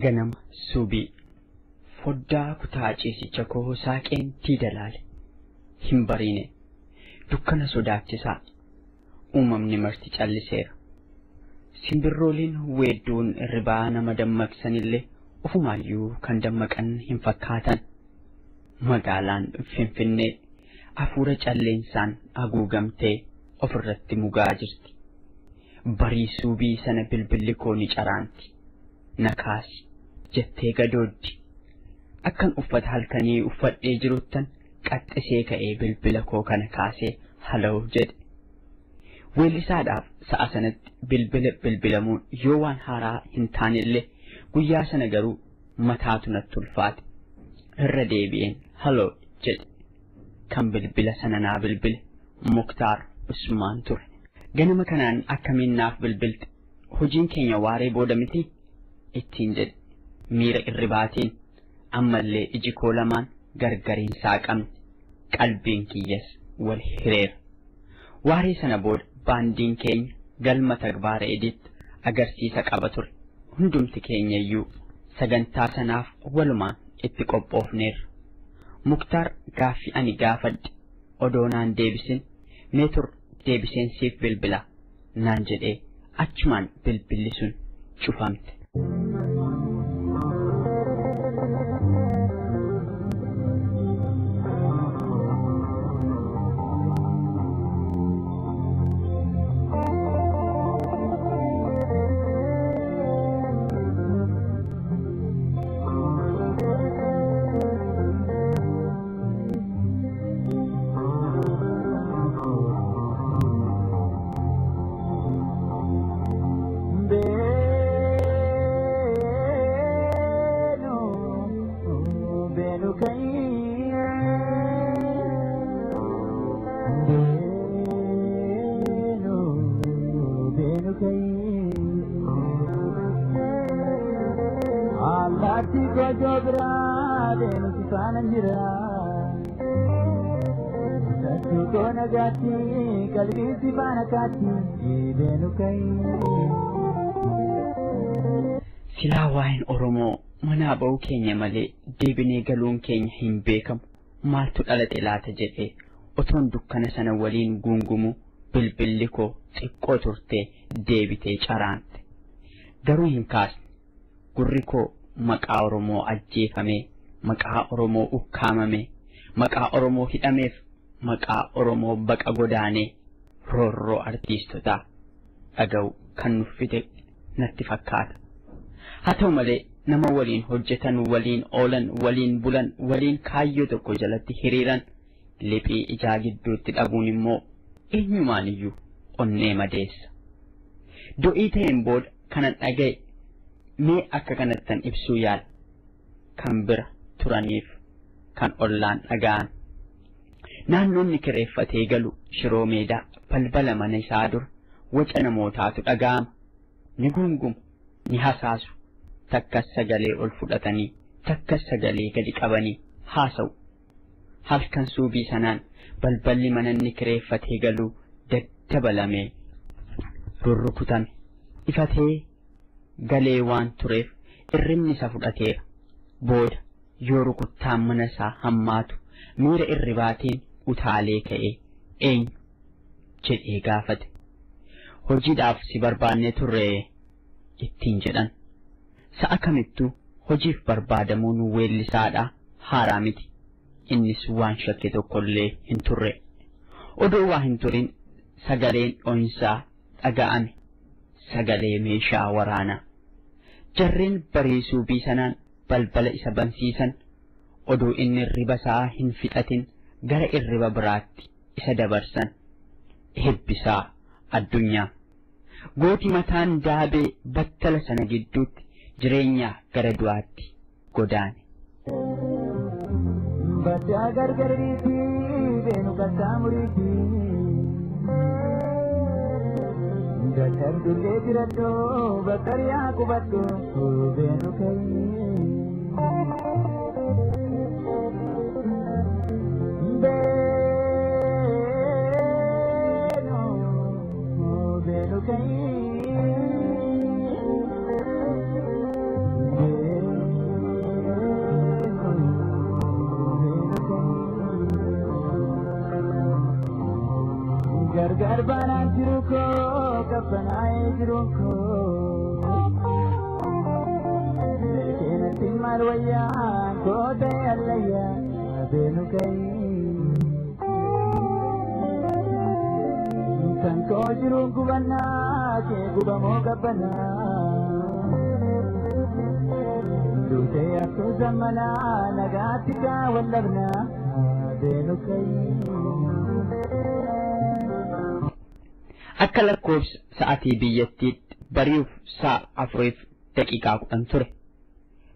Ganama subii foddaa kutaa ciisicha koo saaqeen diida laale. Hin bariine, dukkana sodaachisaa, uumamni marti calliseera. Simbirrooliin weedduun irribaa nama dammaqsanillee ofumaayyuu kan dammaqan hin fakkaatan. Magaalaan Finfinnee hafuura calleensaan haguugamtee ofirratti mugaa jirti. Barii suubii sana bilbilli koo ni caraanti. Na kaasi jettee gadooddi. Akkan uffata halkanii uffadhee jiruttan qaxxisee ka'ee bilbila koo kana kaasee "Hello" jedhe. Weellisaadhaaf sa'a sanatti bilbila bilbilamuun yoo waan haaraa hin taanellee, guyyaa sana garuu mataatu natti ulfaate. Irra deebi'een "Hello" jedhe. Kan bilbila sana naa bilbile Muktaar Usmaan ture. "Ganama kanaan akkamiin naaf bilbilte? Hojiin keenya waaree booda miti?" ittiin jedhe. Miira irribaatiin ammallee iji koo lamaan gargariin saaqamne, qalbiin kiyyas wal hireera. Waaree sana booda baandiin keenya galma Tagbaara Editti agarsiisa qaba ture. Hundumti keenya iyyuu sagantaa sanaaf walumaan itti qophoofneerra. Muktaar gaaffii ani gaafadhe odoo naan deebisin, "Mee tur, deebiseen siif bilbila" naan jedhee achumaan bilbilli sun cufamte. Allaatti gojoo biraa deemu si faana jira. Sattuu koo nagaatti, qalbii si faana kaatti, deenu kayi. Silaa waa'een Oromoo manaa ba'uu keenya malee deebinee galuun keenya hin beekamu maaltu dhalate laata jedhee otoon dukkana sana waliin guungumu, bilbilli koo xiqqoo turtee deebitee caraante. Garuu hin kaasne. Gurri koo maqaa Oromoo ajjeefamee, maqaa Oromoo ukkaamamee, maqaa Oromoo hidhameef, maqaa Oromoo baqa godaanee, roorroo artiistotaa dhaga'u kan nuffite natti fakkaata. Haa ta'u malee, nama waliin hojjetan, waliin oolan, waliin bulan, waliin kaayyoo tokko jalatti hiriiran liphii ijaa gidduutti dhabuun immoo eenyumaan iyyuu onnee madeessa. Do'ii ta'een booda kanan dhaga'e mee akka kanattan ibsuu yaala. Kan bira turaniif kan ollaan dhaga'an. Naannoonni kireeffatee galu Shiroo Meedaa balbala mana isaa dura waca namootaatu dhaga'ama. Ni gungumu, ni hasaasu, takkas sagalee ol fudhatanii, takkas sagalee gadi qabanii haasa'u. Halkan suubii sanaan balballi mana inni kireeffatee galuu daddabalamee rurrukutame. Ifatee galee waan tureef irribni isa fudhateera. Booda yoo rukuttaan mana isaa hammaatu miira irribaatiin utaalee ka'ee "Eenyu?" jedhee gaafate. "Hojiidhaaf si barbaannee turre" ittiin jedhan. Sa'a kamittuu hojiif barbaadamuun weellisaadhaa haaraa miti. Innis waan shakke tokkollee hin turre. Odoo waa hin turin sagaleen dho'insaa dhaga'ame. Sagalee meeshaa waraanaa. Jarreen barii suubii sanaan balbala isa bansiisan odoo inni irriba isaa hin fixatin gara irriba biraatti isa dabarsan. Eebbisaa Addunyaa. Gooti mataan daabee battala sana gidduutti jireenyaa gara du'aatti godaane. Baddaa gargariiti, beenu qaxxaamuriiti. Dadhabdullee jiradhu, bakka riyaa qubadhu, beenu kayi. Beenu, beenu kayi. Gargaar baanaan jiru koo qabbanaa'ee jiruun koo. Beekeenatti maal wayyaa koo ta'e allayyaa beenu ka'ii. Kan koo jiruun gubannaa kee gubamoo qabbanaa. Duutee haftuu zammanaa nagaatti kaa wallabnaa beenu ka'ii. Akka lakkoofsa sa'atii biyyattiitti bari'uuf 4:10 ture.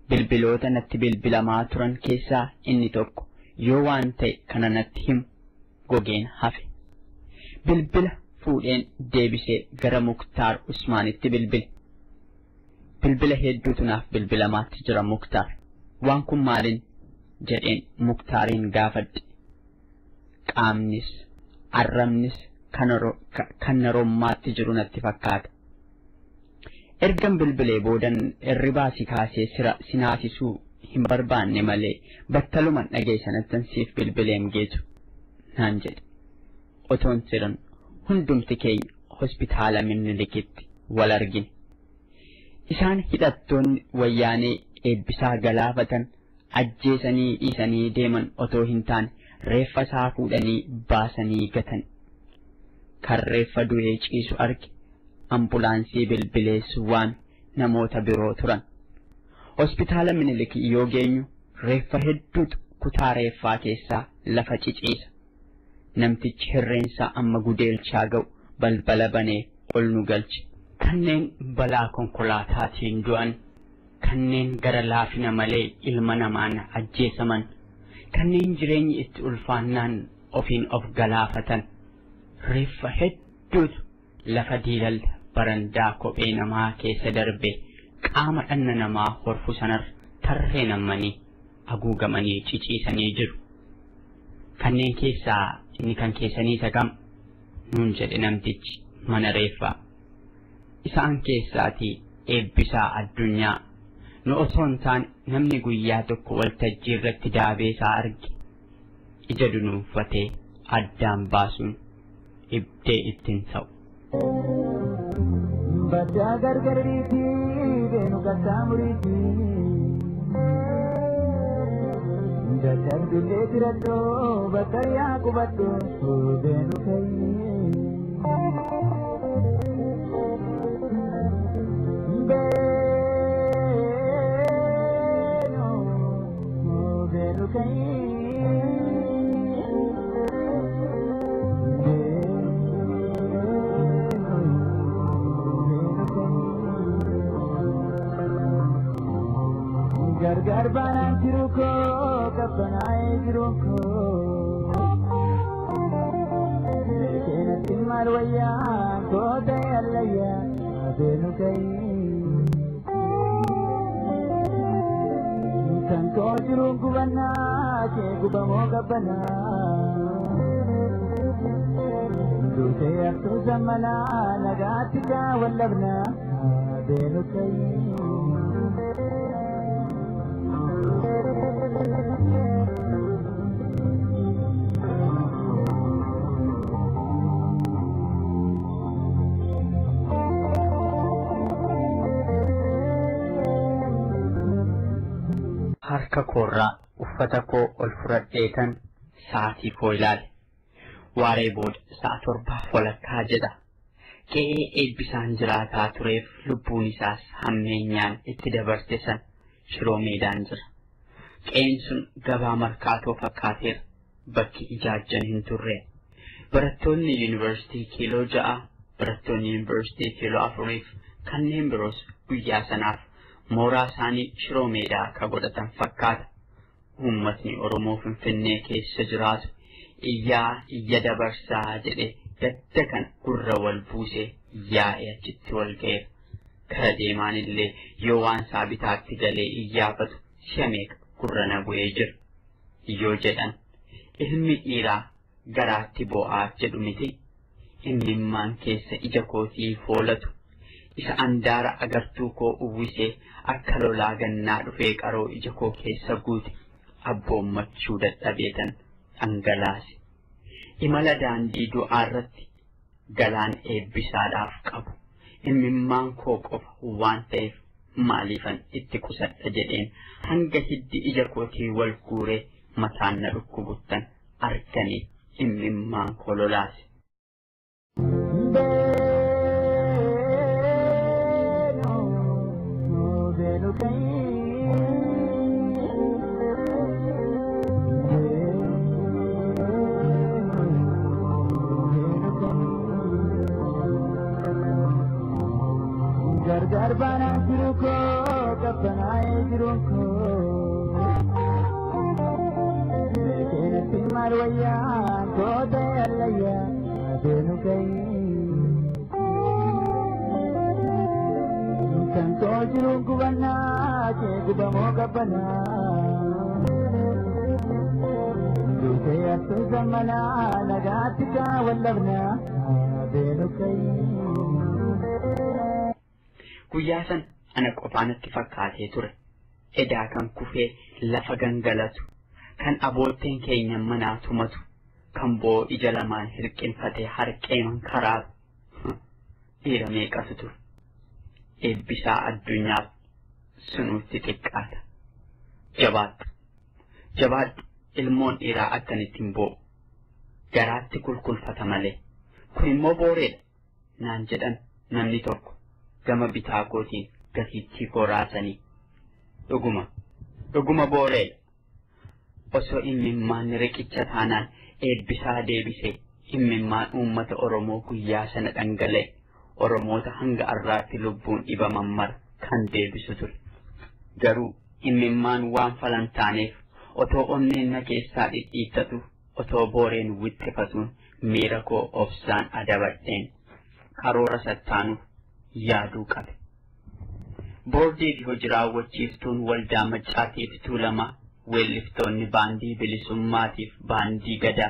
Bilbiloota natti bilbilamaa turan keessaa inni tokko yoo waan ta'e kana natti himu gogeen hafe. Bilbila fuudheen deebisee gara Muktaar Usmaanitti bilbile. Bilbila hedduutu naaf bilbilamaatti jira Muktaar. Waan kun maalin jedheen Muktaariin gaafadhe. Qaamnis arrabnis kan narommaatti jiru natti fakkaata. Ergan bilbilee boodan irribaa si kaasee sinaasisuu hin barbaanne malee battaluman dhagee sanattan siif bilbileem geetu naan jedhe. Otoon siran hundumti keenya hospitaala Minilikitti wal argine. Isaan hidhattoonni wayyaanee eebbisaa galaafatan ajjeesanii dhiisanii deeman otoo hin taane reeffa isaa fuudhanii baasanii gatan. Kan reeffa du'ee ciisu arge ambulaansii bilbileessu waan namoota biroo turan. Hospitaala Minilik yoo geenyu reeffa hedduutu kutaa reeffaa keessaa lafa ciciisa. Namtichi hirreensaa amma gudeelchaa ga'u balbala banee ol nu galche. Kanneen balaa konkolaataatiin du'an, kanneen gara laafina malee ilma namaan ajjeesaman, kanneen jireenyi itti ulfaannaan ofiin of galaafatan, reeffa hedduutu lafa diilalla barandaa kophee namaa keessa darbe qaama dhanna namaa horfu sanarra tarree nammanii haguugamanii ciciisanii jiru. Kanneen keessaa inni kan keessanii isa kam nuun jedhe namtichi mana reeffaa. Isaan keessaatii eebbisaa addunyaa nu osoo hin taane namni guyyaa tokko waltajjii irratti daabee isaa arge ija dunuunfatee addaan baasuun ibdee ittiin ta'u. Baddaa gargar riitii deemu qaxxaamuriitii. Dadhabbillee tiradhoo bakka yaa qubadhoo deemu ka'ii. Beenu beenu ka'ii. Gargaar baanaan jiru koo qabbanaa'ee jiru koo. Beekeenatti maal wayyaa koo ta'e allayyaa beenu ka'ii. Kan koo jiruun gubannaa kee gubamoo qabbanaa. Duutee haftuu zammanaa nagaatti kaa wallabnaa beenu ka'ii. Harka koorraa uffata koo ol fudhadheetan sa'aatii koo ilaale. Waaree booda 7:15 jedha. Qe'ee eebbisaan jiraataa tureef lubbuun isaas hammeenyaan itti dabarte san shiroo meedaan jira. Qe'een sun gabaa markaatoo fakkaateera. Bakki ijaajjan hin turre. Barattoonni yuunivarsiitii kiiloo 6, barattoonni yuunivarsiitii kiiloo 4 kanneen biroos guyyaa sanaaf mooraa isaanii shiroo meedaa akka godhatan fakkaata. Uummatni Oromoo Finfinnee keessa jiraatu iyyaa iyya dabarsaa jedhee gadda kana gurra wal buusee yaa'ee achitti wal ga'eera. Kara deemaan illee yoo waan isaa bitaatti galee iyyaafatu si'a meeqa gurra na bu'ee jira. Yoo jedhan ilmi dhiiraa garaatti bo'aa jedhu miti. Imimmaan keessa ija kootii foolatu. Isa andaara agartuu koo uwwisee akka lolaa gannaa dhufee qaroo ija koo keessa guute abboommachuu dadhabeetan dhangalaase. Imala daandii du'aa irratti Galaan eebbisaadhaaf qabu imimmaan koo qofa waan ta'eef maaliifan itti qusadha jedheen hanga hiddi ija kootii wal guuree mataan na dhukkubuttan arganii imimmaan koo lolaase. Gargar baanaan jiru koo qabbanaa'ee jiruun koo Beekeenatti maal wayyaa koo ta'e allayyaa adeemu ka'ii. Kan koo jiruun gubannaa kee gubamoo qabbanaa. Duutee asuu zammanaa nagaatti kaa wallabnaa adeemu ka'ii. Guyyaa sana ana qofaanatti fakkaatee ture. Edaa kan kufee lafa gangalatu, kan abootteen keenya manaa tumatu, kan boo'u ija lamaan hirqinfatee harqeeman karaabu. Dhiira meeqatu ture. Eebbisaa addunyaaf sunuutti xiqqaata. Jabaadhu. Jabaadhu ilmoon dhiiraa akkanitti hin boo'u. Garaatti kulkulfata malee. Kun immoo booreedha. Naan jedhan namni tokko. Gama bitaa kootiin gatiittii koo raasanii. Dhuguma, dhuguma booreedha. Osoo imimmaan riqicha taanaan eebbisaa deebisee imimmaan uummata Oromoo guyyaa sana dhangala'e Oromoota hanga arraatti lubbuun dhibaman mara kan deebisu ture. Garuu imimmaan waan falan taaneef otoo onneen na keessaa dhidhiittatu otoo booreen wixxifatuun miira koo obsaan adabadheen karoora sattaanuuf yaaduu qabe. Boordii fi hojii raawwachiiftuun waldaa maccaatiif tuulamaa weelliftoonni baandii bilisummaatiif baandii gadaa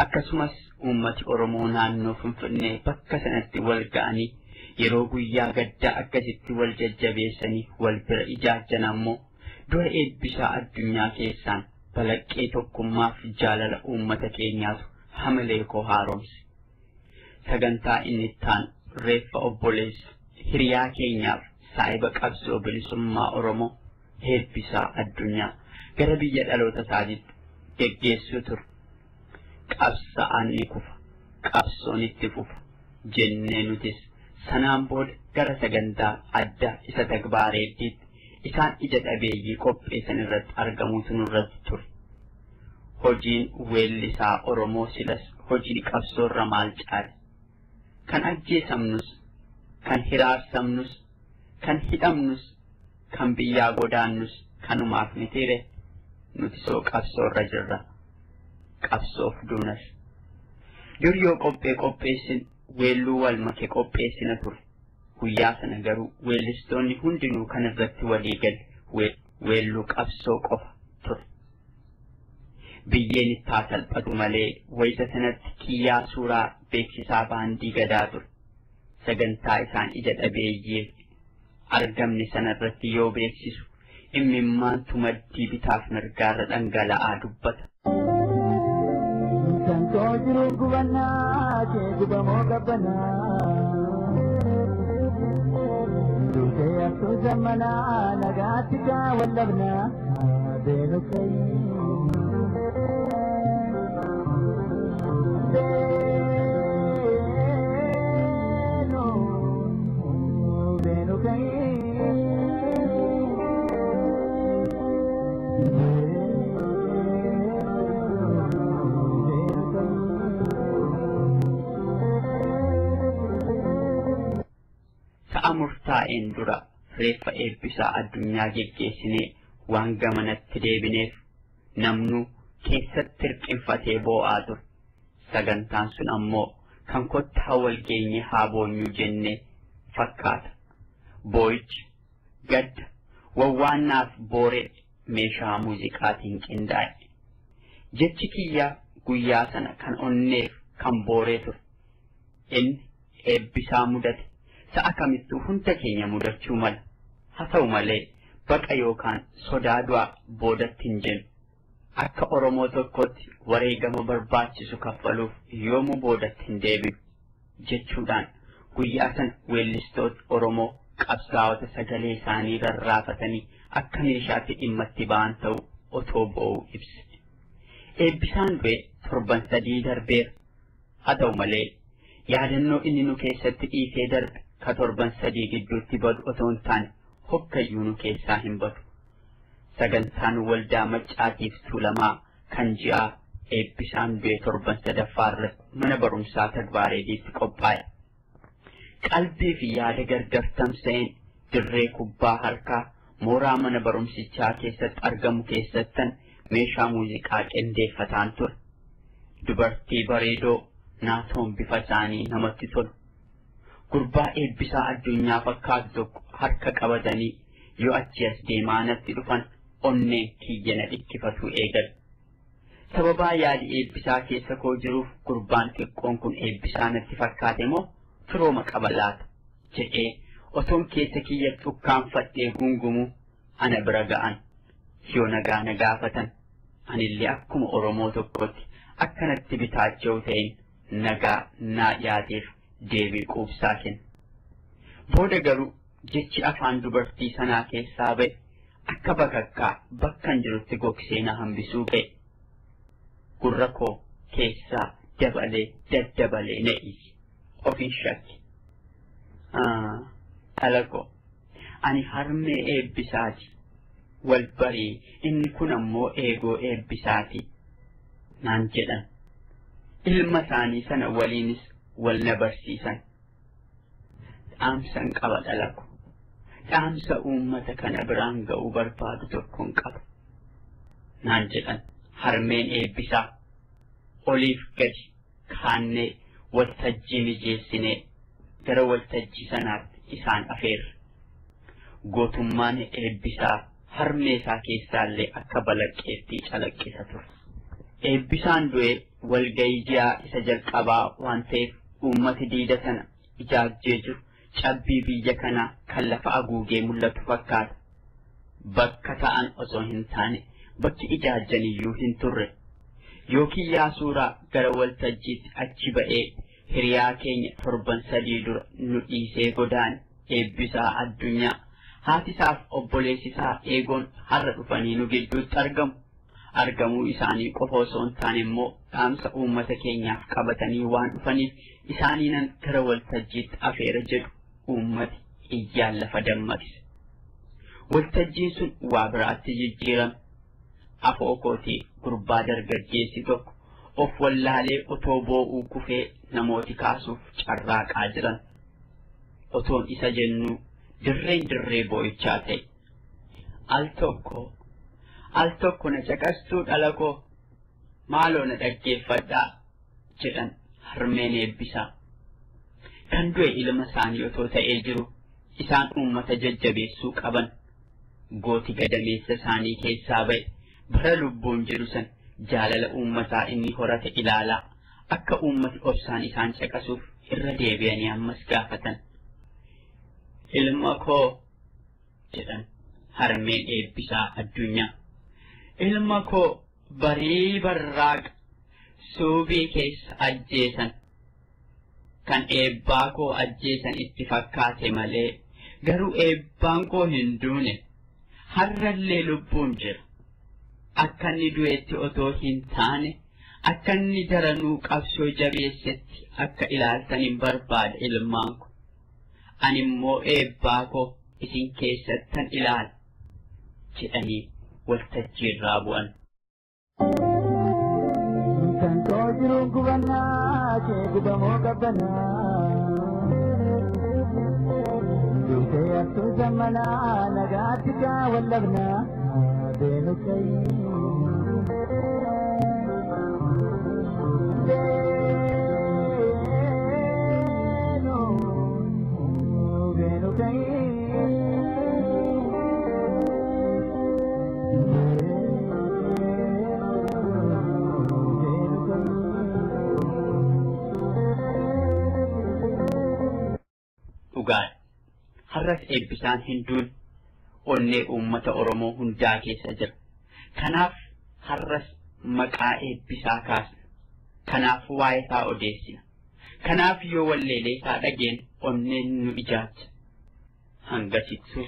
akkasumas uummati Oromoo naannoo Finfinnee bakka sanatti wal ga'anii yeroo guyyaa gaddaa akkasitti wal jajjabeessanii wal bira ijaajjan ammoo dura eebbisaa addunyaa keessaan balaqqee tokkummaaf jaalala uummata keenyaatu hamilee koo haaromse. Sagantaa inni ittaan reeffa obboleessa hiriyaa keenyaaf saahiba qabsoo bilisummaa Oromoo eebbisaa addunyaa gara biyya dhaloota isaatiitti geggeessuu ture. Qabsa'aan ni kufa, qabsoon itti fufa jennee nutis sanaan booda gara sagantaa addaa isa tagbaareettiitti isaan ija dhabeeyyii qopheessan irratti argamuutu nurratti ture. Hojiin weellisaa Oromoo silas hojii qabsoorra maal caale? Kan ajjeesamnus, kan hiraarsamnus, kan hidhamnus, kan biyyaa godaannus kanumaaf ni ture. Nuti soo qabsoorra jirra. Qabsoof duunas. Dur yoo qophee qopheessin weelluu wal make qopheessina ture. Guyyaa sana garuu weellistoonni hundinuu kan irratti walii galle weelluu qabsoo qofa ture. Biyyeen itti haa salphatu malee wayita sanatti kiyyaa suuraa beeksisaa baandii gadaa ture. Sagantaa isaan ija dhabeeyyiif argamne sanarratti yoo beeksisu imimmaantu maddii bitaaf mirgaarra dhangala'aa dubbata. Kan koo jiru gubannaa kee gubamoo qabbanaa. Duutee haftuu zammanaa nagaatti kaa wallabnaa beenu ka'ii. Beenu beenu ka'ii. Sa'a murtaa'een dura reeffa eebbisaa addunyaa geggeessinee waan gamanatti deebineef namnuu keessatti hirqinfatee boo'aa ture. Sagantaan sun ammoo kan kottaa wal geenye haa boonyuu jennee fakkaata. Boo'ichi, gadda, wawwaannaaf booree meeshaa muuziqaatiin qindaa'e. Jechi kiyyaa guyyaa sana kan onneef kan booree ture. Inni eebbisaa mudate. Sa'a kamittuu hunda keenya mudachuu mala. Haa ta'u malee baqa yookaan sodaa du'aa boodatti hin jennu. Akka Oromoo tokkootti wareegama barbaachisu kaffaluuf yoomuu boodatti hin deebinu. Jechuudhaan guyyaa sana weellistoota Oromoo qabsaa'ota sagalee isaanii rarraafatanii akka meeshaatti dhimma itti ba'an ta'u otoo boo'uu ibse. Eebbisaan du'e torban 3 darbeera. Haa ta'u malee yaadannoo inni nu keessatti dhiisee darbe ka torban 3 gidduutti badu otoo hin taane hokkayyuu nu keessaa hin badu. Sagantaan waldaa maccaatiif tuulamaa kan ji'aa eebbisaan du'e torban 3ffaa irratti mana barumsaa Tagbaareediitti qophaa'e. Qalbii fi yaada gargar tamsa'een dirree kubbaa harkaa mooraa mana barumsichaa keessatti argamu keessattan meeshaa muuziqaa qindeeffataan ture. Dubartii bareedoo naatoon bifa isaanii namatti tolu. Gurbaa eebbisaa addunyaa fakkaatu tokko harka qabatanii yoo achi as deemaa natti dhufan onneen kiyya na dhikkifatu eegale. Sababaa yaadi eebbisaa keessa koo jiruuf gurbaan xiqqoon kun eebbisaa natti fakkaate moo firooma qaba laata jedhee otoon keessa kiyya ukkaanfadhee guungumu ana bira ga'an yoo nagaa na gaafatan anillee akkuma Oromoo tokkotti akkanatti bitaacha'u ta'een nagaa naa dhiyaateef deebii quubsaa kenna. Booda garuu jechi afaan dubartii sanaa keessaa ba'e akka bakakkaa bakkan jirutti gogsee na hambisuu ga'e. Gurra koo keessaa dabalee daddabalee na iyye. Ofiin shakki. Dhala koo ani harmee eebbisaati. Wal barii inni kun ammoo eegoo eebbisaati naan jedhan. Ilma isaanii sana waliinis wal na barsiisan. Dhaamsan qaba dhala koo. Dhaamsa uummata kana biraan ga'uu barbaadu tokkoon qaba naan jedhan harmeen eebbisaa. Oliif gadi kaannee waltajjii mijeessinee gara waltajjii sanaatti isaan afeerre. Gootummaan eebbisaa harmee isaa keessaallee akka balaqqeetti calaqqisa ture. Eebbisaan du'ee walgayii ji'aa isa jalqabaa waan ta'eef uummati diida sana ijaajjee jiru cabbii biyya kanaa kan lafa haguugee mul'atu fakkaata. Bakka ta'an osoo hin taane bakki ijaajjan iyyuu hin turre. Yookiin yaa suuraa gara waltajjiitti achi ba'ee hiriyaa keenya torban 3 dura nu dhiisee godaane eebbisaa addunyaa haati isaaf obboleessi isaa eegoon har'a dhufanii nu gidduutti argamu. Argamuu isaanii qofa osoo hin taane immoo dhaamsa uummata keenyaaf qabatanii waan dhufaniif isaaniinan gara waltajjiitti afeera jedhu uummati iyyaan lafa dammaqse. Waltajjiin sun waa biraatti jijjiirame. Afoo kootii gurbaa dargaggeessi tokko of wallaalee otoo boo'uu kufee namooti kaasuuf carraaqaa jiran. Otoon isa jennuu dirreen dirree boo'ichaa ta'e. Al tokko na caqastuu dhala koo maaloo na dhaggeeffadhaa jedhan harmeen eebbisaa. Kan du'e ilma isaanii otoo ta'ee jiru isaan uummata jajjabeessuu qaban. Gooti gadameessa isaanii keessaa ba'e bara lubbuun jiru san jaalala uummataa inni horate ilaalaa akka uummati obsaan isaan caqasuuf irra deebi'anii ammas gaafatan. Ilma koo jedhan harmeen eebbisaa addunyaa. Ilma koo barii barraaqa suubii keessa ajjeesan. Kan eebbaa koo ajjeesan itti fakkaate malee garuu eebbaan koo hin duune har'allee lubbuun jira. Akka inni du'etti otoo hin taane akka inni daranuu qabsoo jabeessetti akka ilaaltan hin barbaada ilmaan ko. Ani immoo eebbaa koo isin keessattan ilaala jedhanii waltajjii irraa bu'an. Kan koo jiruun gubannaa kee gubamoo qabbanaa. Duutee hartuu zammanaa nagaatti kaa wallabnaa deemu ka'ii. Deenu deenu ka'ii. Dhugaan har'as eebbisaan hin duune onnee uummata Oromoo hundaa keessa jira. Kanaaf har'as maqaa eebbisaa kaasna. Kanaaf waa'ee isaa odeessina. Kanaaf yoo walleelee isaa dhageen onneen nu ijaacha. Hangasittu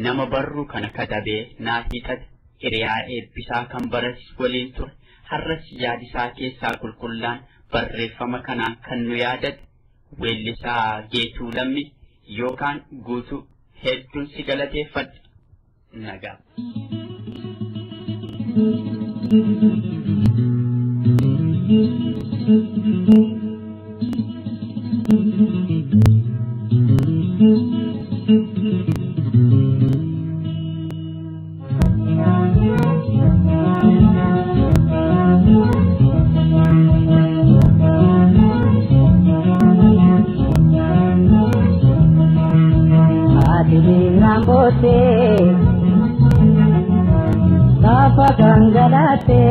nama barruu kana katabee naa hiixate hiriyaa eebbisaa kan baras waliin ture har'as yaadisaa keessaa qulqullaan barreeffama kanaan kan nu yaadate weellisaa Geetuu Lammi yookaan Guutuu hedduun si galateeffadha. Nagaa. Lafa gangalate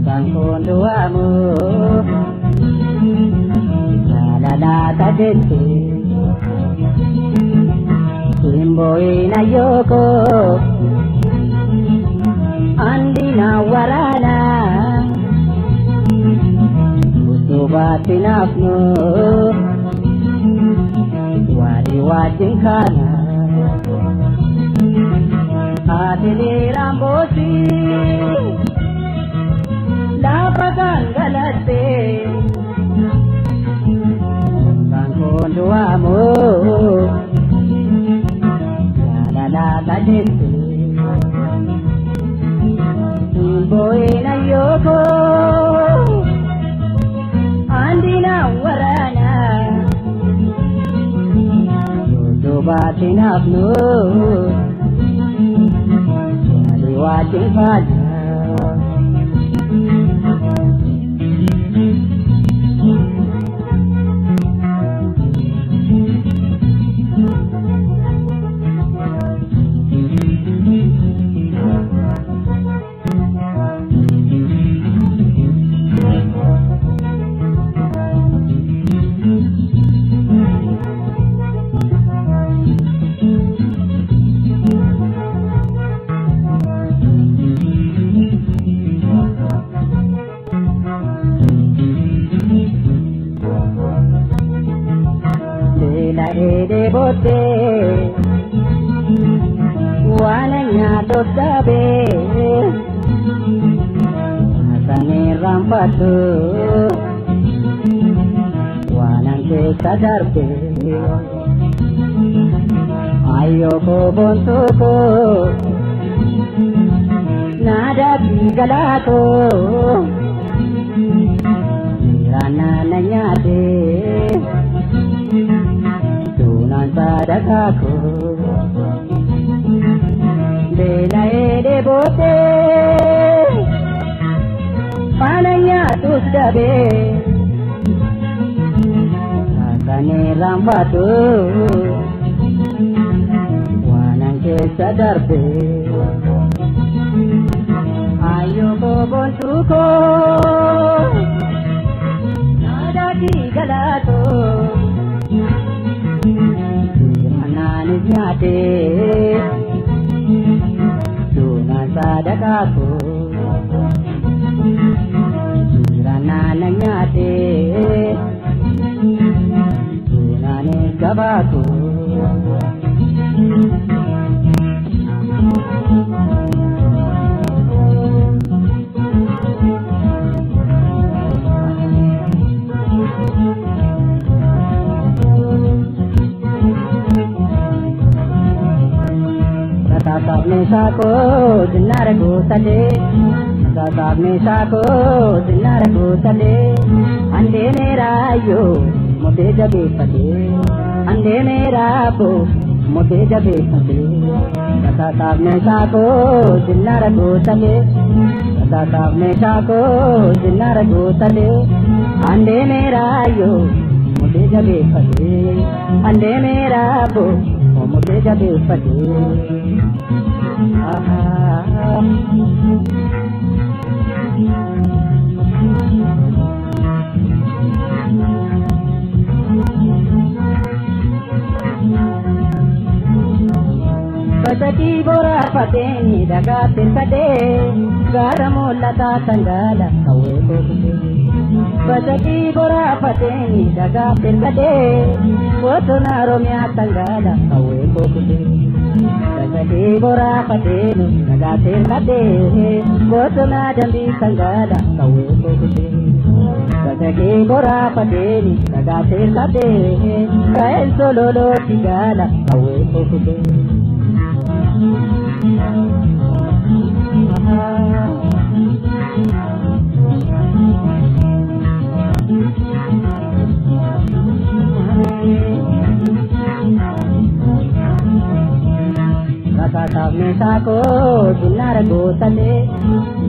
Kankonduamu Lalala jette Simboina yoko Andina warana Utubatinafnu Wali wajinkana Atini Rambosi Lafa gangalate Kankonduamu Lalala jette Simboina yoko Andina warana Utubatinafnu Wajin fana. Ayo ko bontuko nada galato rana nanyate tunan sadakako belae de bote pananya tusdabe Kane rambatu wanan keessa darbe ayo ko bontuko nada galato anani nyaate tuna sadakako ranana nyaate Gabaku Saab sako dinnar ko sale Saab sako dinnar ko sale ande mera yo मोटे जबे फते अंधे मेरा बो मोटे जबे फते कथा साहब ने साको जिन्नार को तले कथा साहब ने साको जिन्नार को तले अंधे मेरा यो मोटे जबे फते अंधे मेरा बो मोटे जबे फते आहा Basakii boraafateeni dhagaa tirkadhee gaara mul'ataa sangaala qawwee koo. Basakii boraafateeni dhagaa tirkadhee bosona Oromiyaa sangaala qawwee koo. Basakii boraafateeni dhagaa tirkadhee bosona dambii sangaala qawwee koo. Basakii boraafateeni dhagaa tirkadhee ka'een sololootti gaala qawwee koo. Rasasaaf meeshaa koo sinnaara guutatee,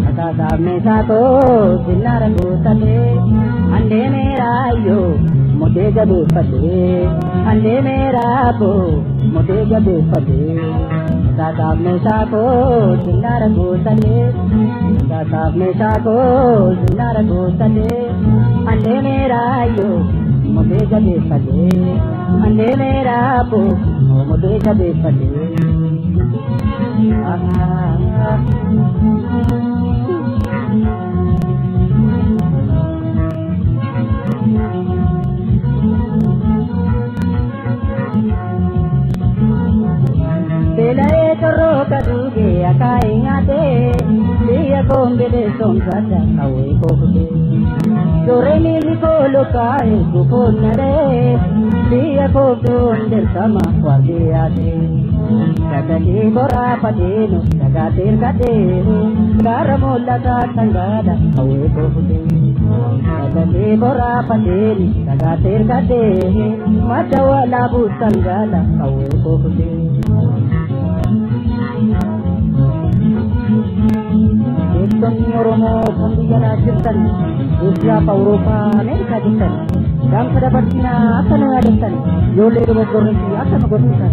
rasasaaf meeshaa koo sinnaara guutatee, handee meeraayyoo mudee jabeeffatee, handee meeraaboo mudee jabeeffatee. Rasasaaf meeshaa koo sinnaara guutatee, rasasaaf meeshaa koo sinnaara guutatee, handee meeraayyoo mudee jabeeffatee, handee meeraaboo mudee jabeeffatee. Beela'ee corroo kaduugee akaayii nyaatee biyya koombilee soomsadha qawwee kookutee. Suurri miilli koo lukaa'ee gufuun naree biyya kooftuun dirqama waardiyyaatee. Dhagahii boraafateenu dhagaa tirkateenu gaara mul'ataa sangaadha qawwee kookutee. Dhagahii boraafateeni dhagaa tirkatee madda walaabuu sangaadha qawwee kookutee. Beektonni Oromoo kan biyya alaa jirtan, Eeshiyaa fi Awurooppaa, Ameerikaa jirtan, gaanfa dabarsinaa akka nu yaadattan, ijoollee dogoggorree fi akka nu gorsisan.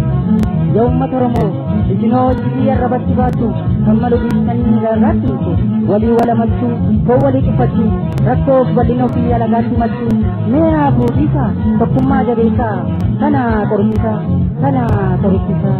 Yaa uummata Oromoo, isinoo hojii arrabatti baattu, kan malu dhiistanii gargaartu walii walamachuu, foon walii cufachuu, rakkoof bal'ina ofii alagaatti himachuu, mee haa fuudhiisaa, tokkummaa jabeessaa, kana qorumsaa, kana qorichisaa.